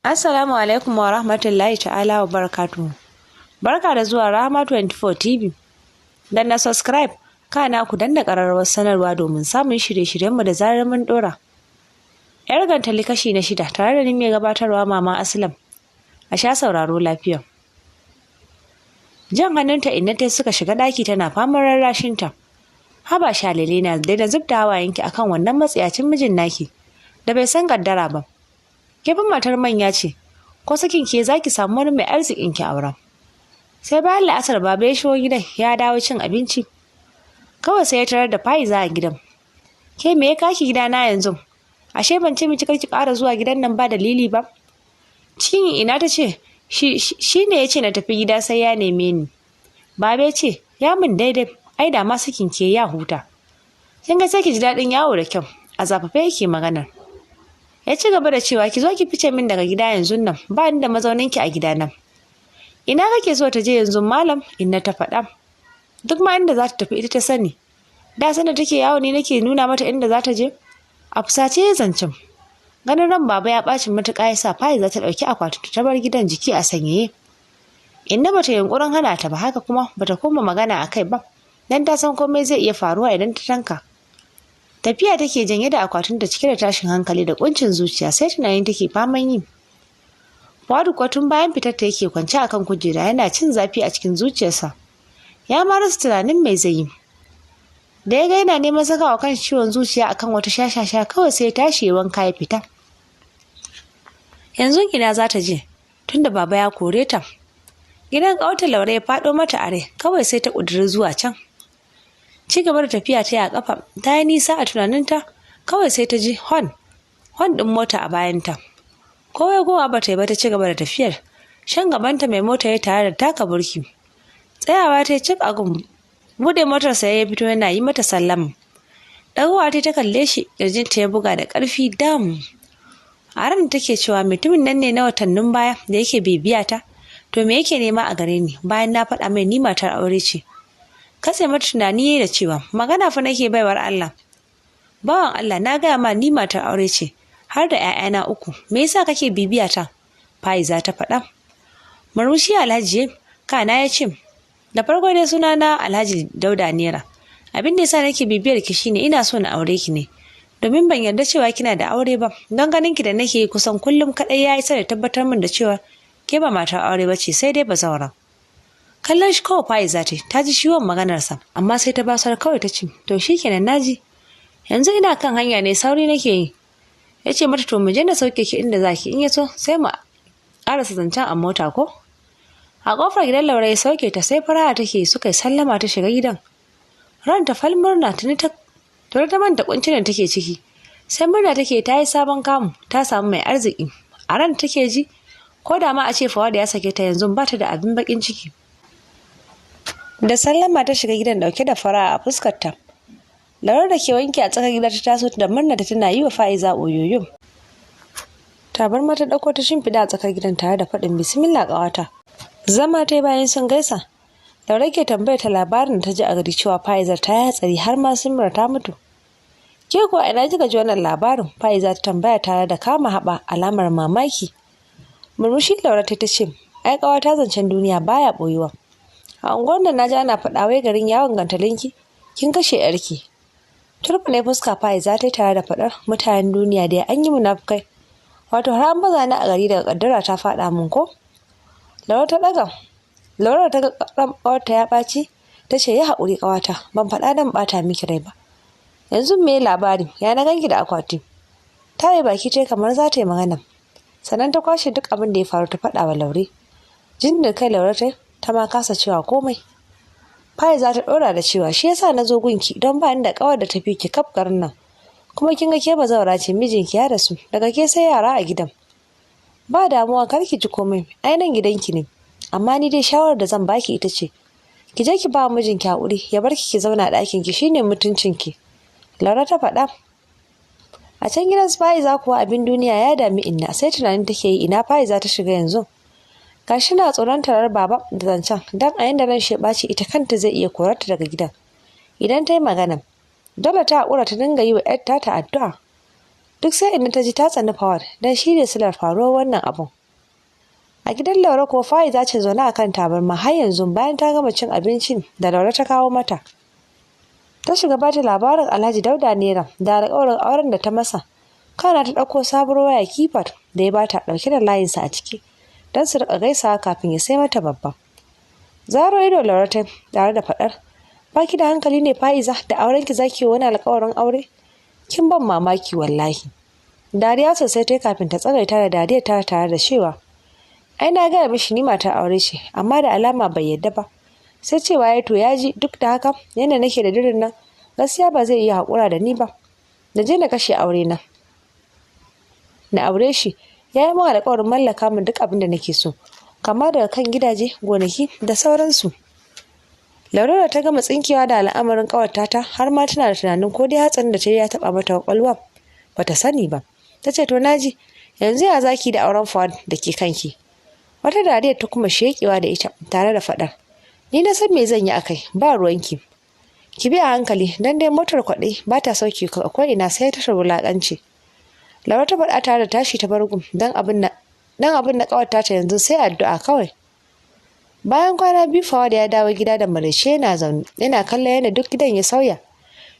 Assalamu alaikum wa rahmatullahi ta'ala wa barakatuhu. Barka da zuwa Rahama 24 TV. Danna subscribe, kana ku danna ƙararrawar sanarwa domin samun shirye-shiryenmu da zarar mun ɗora. Yar gantali kashi na shida, tare da ni mai gabatarwa, Mama Aslam. A sha sauraro lafiya. Jan hannunta inna ta suka shiga ɗaki tana faman rarrashinta. "Haba shalele na, daina zub da hawayenki akan wannan matsiyacin mijin naki da bai san kaddara ba. Ke fa matar manya ce, ko sakin ke zaki samu wani mai arzikin ki aura." Sai bayan la'asar baba ya shigo gidan, ya dawo cin abinci. Kawai sai ya tarar da Faiza a gidan. "Ke, me ya kaki gidana yanzu? Ashe ban ce miki kar ki ƙara zuwa gidan nan ba dalili ba?" Cikin ina ta ce, "Shi ne ya ce na tafi gida sai ya neme ni." Baba ya ce, "Ya min daidai, ai da ma sakin ke ya huta. Kin ga sai ki ji daɗin yawo da kyau." A zafafe yake maganar. Ya ci gaba da cewa, "Ki zo ki fice min daga gida yanzu nan, ba ni da mazaunin ki a gidana." "Ina kake so ta je yanzu, malam?" inna ta faɗa. "Duk ma inda za ta tafi ita ta sani. Da sanda take yawo ne nake nuna mata inda za ta je?" A fusace ya zancen. Ganin ran baba ya ɓaci matuƙa ya sa Faiza ta ɗauki akwatin ta bar gidan jiki a sanyaye. Inna bata yunƙurin hana ta ba, haka kuma bata koma magana a kai ba, dan ta san komai zai iya faruwa idan ta tanka. Tafiya take janye da akwatin da cike da tashin hankali da kuncin zuciya, sai tunanin take faman yi. Fuadu kuwa tun bayan fitar ta yake kwance akan kujera yana cin zafi a cikin zuciyarsa. Ya ma rasa tunanin mai zai yi. Da ya ga yana neman sakawa kan ciwon zuciya akan wata shashasha, kawai sai ya tashi ya wanka ya fita. Yanzu ina za ta je tunda baba ya kore ta? Gidan ƙawarta Laure ya faɗo mata a rai, kawai sai ta ƙudiri zuwa can. Ci gaba da tafiya ta yi a ƙafa, ta yi nisa a tunaninta, kawai sai ta ji hon hon ɗin mota a bayanta. Kowai gowa ba ta yi ba, ta ci gaba da tafiyar. Shan gabanta mai mota ya tare da taka burki. Tsayawa ta yi cik a gun. Buɗe motarsa ya fito yana yi mata sallama. Ɗagowa ta ta kalle shi, ƙirjinta ya buga da ƙarfi dam. A ran take cewa, "Mutumin nan ne na watannin baya da yake bibiya ta. To me yake nema a gare ni bayan na faɗa mai ni matar aure ce?" Katse mata tunani da cewa, "Magana fa nake, baiwar Allah." "Bawan Allah, na gaya ma ni matar aure ce har da 'ya'yana uku, me yasa kake bibiya ta?" Faiza ta faɗa. Murmushi Alhaji kana ya ce, "Da farko dai suna na Alhaji Dauda Nera. Abin da yasa nake bibiyar ki shine ina so na aure ki ne, domin ban yarda cewa kina da aure ba, don ganin ki da nake yi kusan kullum kadai ya isa da tabbatar min da cewa ke ba matar aure ba ce, sai dai bazawara." Kallon shi kawai Faiza ta, ta ji ciwon maganarsa, amma sai ta basar kawai ta ce, "To shikenan, naji. Yanzu ina kan hanya ne, sauri nake yi." Ya ce mata, "To mu je na sauke ki inda zaki, in ya so sai mu karasa zancen a mota ko?" A kofar gidan Laure ya sauke ta, sai fara'a take, suka yi sallama ta shiga gidan. Ranta fal murna, tuni ta tuni ta manta kuncin da take ciki. Sai murna take, ta yi sabon kamu, ta samu mai arziki. A ran take ji ko da ma a ce Fawad ya sake ta yanzu, ba ta da abin bakin ciki. Da sallama ta shiga gidan dauke da fara'a a fuskarta. Laure da ke wanki a tsakar gida ta taso da murna ta tana yi wa Fa'iza oyoyo. Tabarma ta dauko ta shimfiɗa a tsakar gidan tare da faɗin, "Bismillah, ƙawata." Zama ta bayan sun gaisa. Laure ke tambayar ta labarin da ta ji a gari cewa Fa'izar ta yi hatsari har ma Simra ta mutu. "Ke kuwa ina kika ji wannan labarin?" Fa'iza ta tambaya tare da kama haɓa alamar mamaki. Murmushi Laure ta ce, "Ai ƙawata, zancen duniya baya ɓoyuwa. A unguwar nan na ji ana faɗa wai garin yawon gantalinki kin kashe yarki." Ne fuska Fa'iza ta yi tare da faɗar, "Mutanen duniya dai an yi munafukai. Wato har an baza ni a gari daga kaddara ta faɗa min ko?" Laure ta ɗaga. Laure ta ga ƙawarta ya ɓaci, ta ce, "Yi haƙuri ƙawata, ban faɗa don ɓata miki rai ba. Yanzu me labari? Ya na ganki da akwati?" Ta yi baki ta kamar za ta yi magana. Sannan ta kwashe duk abin da ya faru ta faɗa wa Laure. Jin da kai Laure ta ta ma kasa cewa komai. Faiza ta ɗora da cewa, "Shi yasa na zo gunki, don ba ni da ƙawar da ta fi ki kaf garin nan. Kuma kin ga ke bazawara ce, mijinki ya rasu, daga ke sai yara a gidan. Ba damuwa, kar ki ji komai, ai nan gidanki ne. Amma ni dai shawarar da zan baki ita ce, ki je ki ba mijinki haƙuri ya bar ki ki zauna a ɗakin ki, shine mutuncinki." Laure ta faɗa. A can gidan Faiza kuwa abin duniya ya dami inna, sai tunanin take yi ina Faiza ta shiga yanzu. Gashi na tsoron tarar baba da zancen, dan a yanda ran shi ya ɓaci ita kanta zai iya korarta daga gidan idan ta yi magana. Dole ta haƙura ta dinga yi wa ‘yar ta addu'a. Duk sai inda ta ji ta tsani Fawad don shi ne silar faruwar wannan abun. A gidan Laure ko Fa'iza ce zaune a kan tabarma har yanzu bayan ta gama cin abincin da Laure ta kawo mata. Ta shiga ba ta labarin Alhaji Dauda Nera da alƙawarin auren da ta masa. Kana ta ɗauko sabuwar waya keypad da ya bata ɗauke da layinsa a ciki don su riƙa gaisawa kafin ya sai mata babba. Zaro ido Laure ta tare da faɗar, ba ki da hankali ne Fa'iza, da aurenki zaki yi wani alƙawarin aure? Kin ban mamaki wallahi. Dariya sosai ta kafin ta tsagaita da dariya ta tare da cewa, ai na gaya mishi ni matar aure ce, amma da alama bai yadda ba. Sai cewa ya to ya ji, duk da haka yadda nake da dirin nan gaskiya ba zai iya haƙura da ni ba. Na je na kashe aure na. Na aure shi, ya yi min alƙawarin mallaka min duk abin da nake so, kama daga kan gidaje, gonaki da sauransu. Laurara ta gama tsinkewa da al'amarin ƙawarta ta har ma tana da tunanin ko dai hatsarin da ta yi ya taɓa mata ƙwaƙwalwa, bata sani ba. Ta ce to naji, yanzu ya zaki da auren Fuad da ke kanki? Wata dariya ta kuma sheƙewa da ita tare da faɗar, ni na san me zan yi akai, ba ruwanki. Ki bi a hankali dan dai motar kwaɗe ba ta sauke ku akwai ina sai tashar wulaƙanci. Laura ta faɗa tare da tashi ta bar gun dan abin na ƙawarta ta yanzu sai addu'a kawai. Bayan kwana biyu Fawad ya dawo gida da maraice yana zaune yana kallon yadda duk gidan ya sauya.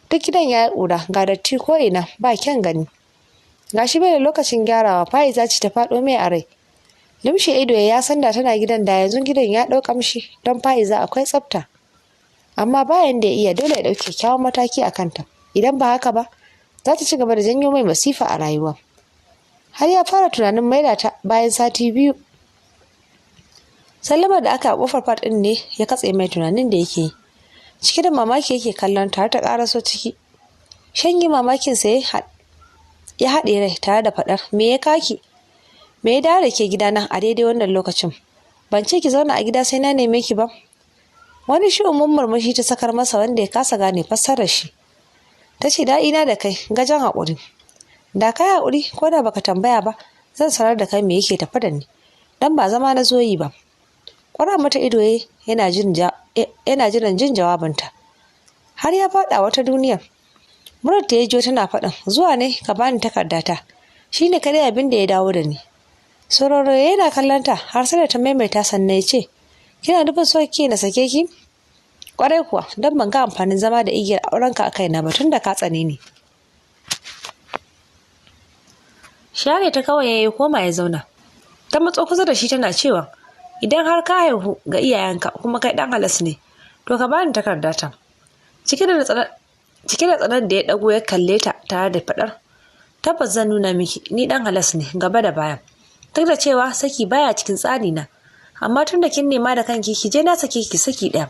Duk gidan ya yi ƙura, ga datti ko ina ba kyan gani. Gashi bai da lokacin gyarawa, Fa'iza ce ta faɗo mai a rai. Lumshe ido ya san da tana gidan da yanzu gidan ya ɗau ƙamshi don Fa'iza akwai tsafta. Amma bayan da ya iya dole ya ɗauki kyakkyawan mataki a kanta. Idan ba haka ba, za ta ci gaba da janyo mai masifa a rayuwa. Har ya fara tunanin maida ta bayan sati biyu. Sallamar da aka a kofar fat ɗin ne ya katse mai tunanin da yake yi. Cike da mamaki yake kallon tare ta ƙaraso ciki. Shanyi mamakin sa ya haɗe rai tare da faɗar, me ya kaki? Me ya dawo da ke gidana a daidai wannan lokacin? Ban ce ki zauna a gida sai na neme ki ba. Wani shi'umin murmushi ta sakar masa wanda ya kasa gane fassarar shi. Ta ce daɗina da kai gajen haƙuri. Da ka yi haƙuri ko da baka tambaya ba zan sanar da kai me yake tafe da ni. Dan ba zama na zo yi ba. Ƙwara mata ido yana jiran jin jawabinta. Har ya faɗa wata duniya. Murar ta ya jiyo tana faɗin zuwa ne ka bani takardata. Shi ne kadai abin da ya dawo da ni. Sororo yana kallon ta har sai da ta maimaita sannan ya ce, kina nufin so kike na sake ki? Kwarai kuwa, don ban ga amfanin zama da igiyar aurenka a kaina ba tun da ka tsane ni. Share ta kawai yayi koma ya zauna. Ta matso kusa da shi tana cewa, idan har ka haihu ga iyayenka kuma kai dan halas ne, to ka bani takardata. Cike da tsanar da ya dago ya kalle ta tare da faɗar, tabbas zan nuna miki ni dan halas ne gaba da baya. Duk da cewa saki baya cikin tsari na, amma tun da kin nema da kanki ki je na sake ki saki ɗaya.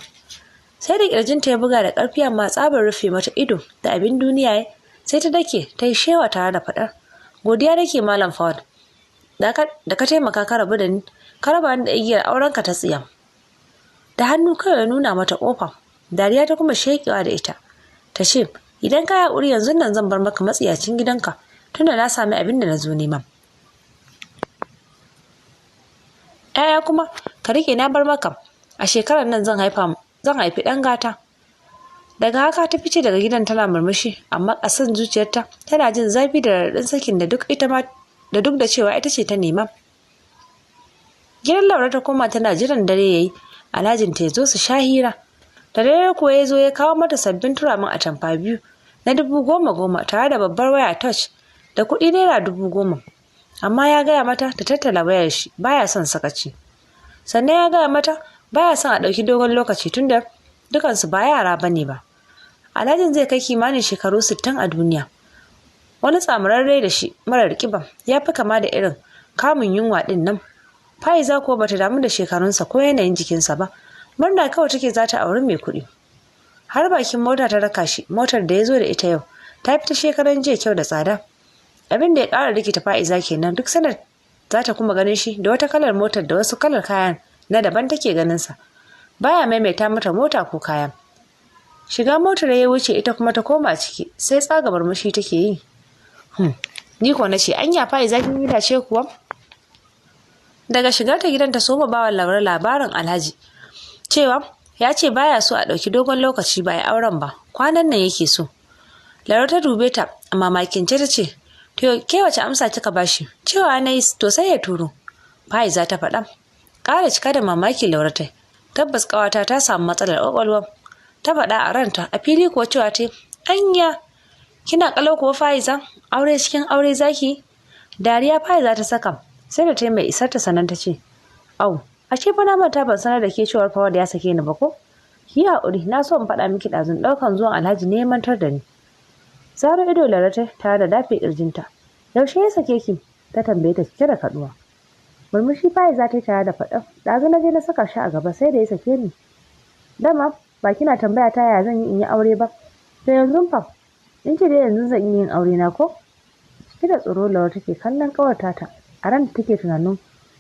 Sai da kirjinta ya buga da ƙarfi amma tsabar rufe mata ido da abin duniya sai ta dake ta yi shewa tare da faɗar, godiya nake Malam Fawad da ka taimaka ka rabu da ni, ka raba ni da igiyar aurenka ta tsiya. Da hannu kawai ya nuna mata ƙofa, dariya ta kuma sheƙewa da ita. Ta ce, idan ka haƙuri yanzu nan zan bar maka matsiyacin gidanka tunda na sami abin da na zo nema. ‘Ya'ya kuma ka riƙe na bar maka, a shekarar nan zan haifi ɗan gata. Daga haka ta fice daga gidan tana murmushi, amma ƙasan zuciyarta tana jin zafi da raɗaɗin sakin da duk ita ma da duk da cewa ita ce ta nema. Gidan Laura ta koma tana jiran dare yayi, Alhajin ta zo su sha hira. Da dare kuwa ya zo ya kawo mata sabbin turamin atamfa 2 na 10,000 tare da babbar waya touch da kuɗi naira 10,000. Amma ya gaya mata ta tattala wayar shi, baya son sakaci. Sannan ya gaya mata baya son a ɗauki dogon lokaci tunda dukansu ba yara bane ba. Alhajin zai kai kimanin shekaru 60 a duniya. Wani tsamurarre da shi marar ƙiba ya fi kama da irin kamun yunwa ɗin nan. Faiza kuwa bata damu da shekarunsa ko yanayin jikinsa ba. Murna kawai take za ta auri mai kuɗi. Har bakin mota ta raka shi, motar da ya zo da ita yau ta fita shekaran jiya kyau da tsada. Abin da ya ƙara rikita Faiza kenan, duk sanar za ta kuma ganin shi da wata kalar motar da wasu kalar kayan na daban take ganin sa. Baya maimaita mata mota ko kaya. Shiga motar ya wuce ita kuma ta koma ciki sai tsaga murmushi take yi. Ni ko nace anya Faiza kin yi dace kuwa? Daga shigar ta gidan ta soma bawa Laura labarin Alhaji cewa ya ce baya so a ɗauki dogon lokaci ba ya auren ba, kwanan nan yake so. Laura ta dube ta a mamakince ta ce, To ke wace amsa kika bashi? Cewa na yi to sai ya turo. Faiza ta faɗa. Ƙara cika da mamaki Laura ta. Tabbas ƙawata ta samu matsalar ƙwaƙwalwa. Ta faɗa a ranta, a fili kuwa cewa ta anya kina ƙalau kuwa Faiza? Aure cikin aure zaki? Dariya Faiza ta saka, sai da ta yi mai isar ta sannan ta ce, "Au, ashe fa na manta ban sanar da ke cewar Fawad ya sake ni ba ko? Ki haƙuri, na so in faɗa miki ɗazun ɗaukan zuwan Alhaji ne mantar da ni." Zaro ido Laura ta tare da dafe ƙirjinta. "Yaushe ya sake ki?" ta tambaye ta cike da kaɗuwa. Murmushi Faiza ta yi tare da faɗa, "Ɗazu na je na saka shi a gaba sai da ya sake ni. Dama ba kina tambaya ta yaya zan yi in yi aure ba? To yanzu fa, in ce dai yanzu zan iya yin aure na ko?" Cike da tsoro Laura take kallon ƙawar tata, a ranta take tunanin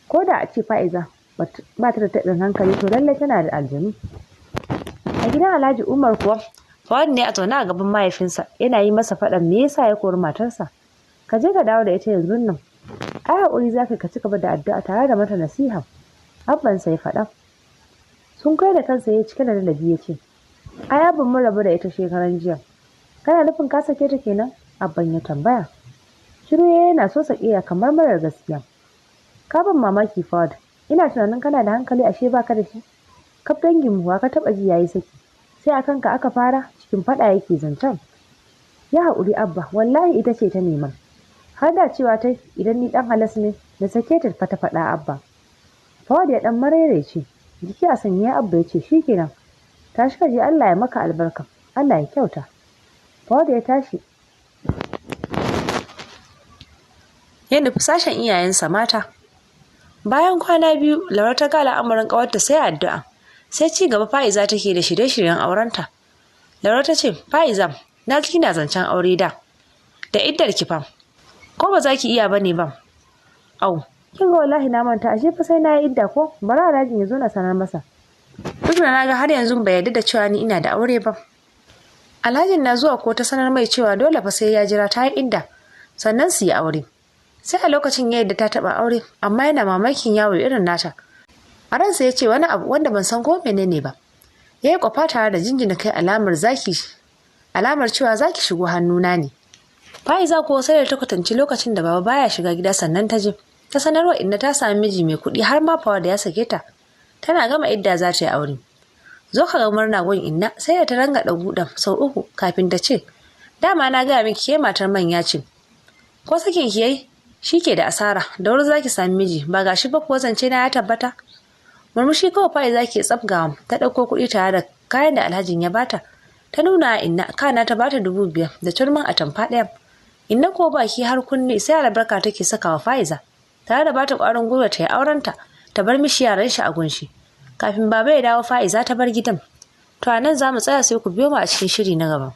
ko da a ce Faiza ba ta da taɓin hankali to lallai tana da aljanu. A gidan Alhaji Umar kuwa, Fawad ne a zaune a gaban mahaifinsa yana yi masa faɗan me yasa ya kori matarsa. "Ka je ka dawo da ita yanzun nan. Ai haƙuri za ka ci gaba da addu'a tare da mata nasiha." Abbansa ya faɗa. Sun kai da kansa ya cike da ladabi ya ce, "Ai abban mun rabu da ita shekaran jiya." "Kana nufin ka sake ta kenan?" Abban ya tambaya. Shiru ya yana so sakiya kamar marar gaskiya. "Ka ban mamaki Fawad, ina tunanin kana da hankali ashe baka da shi. Kaf dangin mu ka taɓa ji yayi saki? Sai a kanka aka fara." Cikin faɗa yake zancen. "Ya haƙuri Abba, wallahi ita ce ta nema. Har da cewa ta idan ni ɗan halas ne na sake ta fa ta faɗa Abba." Fawad ya ɗan maraice. Jiki a sanye Abba ya ce, "Shikenan. Tashi ka je, Allah ya maka albarka. Allah ya kyauta." Fawad ya tashi ya nufi sashen iyayensa mata. Bayan kwana 2, Laura ta ga al'amarin ƙawarta sai addu'a. Sai ci gaba Fa'iza take da shirye-shiryen aurenta. Laura ta ce, "Fa'iza, na ji kina zancen aure da. Da iddar ki fa. Ko ba za ki iya bane ba?" "Au, kin ga wallahi na manta ashe fa sai na yi idda ko? Bari Alhajin ya zo na sanar masa. Duk da na ga har yanzu bai yarda da cewa ni ina da aure ba." Alhajin na zuwa ko ta sanar mai cewa dole fa sai ya jira ta yi idda sannan su yi aure. Sai a lokacin ya yarda ta taɓa aure, amma yana mamakin yawo irin nata. A ransa ya ce, "Wani abu wanda ban san ko menene ba." Ya yi kwafa tare da jinjina kai alamar zaki, alamar cewa zaki shigo hannuna ne. Faiza ko sai da ta kwatanci lokacin da baba baya shiga gida sannan ta je. Ta sanarwa inna ta sami miji mai kuɗi har ma fawa da ya sake ta. Tana gama idda za ta yi aure. Zo ka ga murna gun inna, sai da ta rangaɗa gudan sau 3 kafin ta ce, "Dama na gaya miki ke matar manya ce. Ko sakin ki yayi shi ke da asara, da wuri zaki sami miji, ba gashi ba kuwa zance na ya tabbata." Murmushi kawai Faiza ke tsabgawa, ta ɗauko kuɗi tare da kayan da Alhajin ya bata. Ta nuna inna kana ta bata 5,000 da turmin atamfa ɗaya. Inna ko baki har kunne sai albarka take sakawa Faiza, tare da bata ƙwarin gwiwa ta yi aurenta, ta bar mishi yaran shi a gunshi. Kafin baba ya dawo Fa'iza ta bar gidan. To a nan za mu tsaya, sai ku biyo mu a cikin shiri na gaba.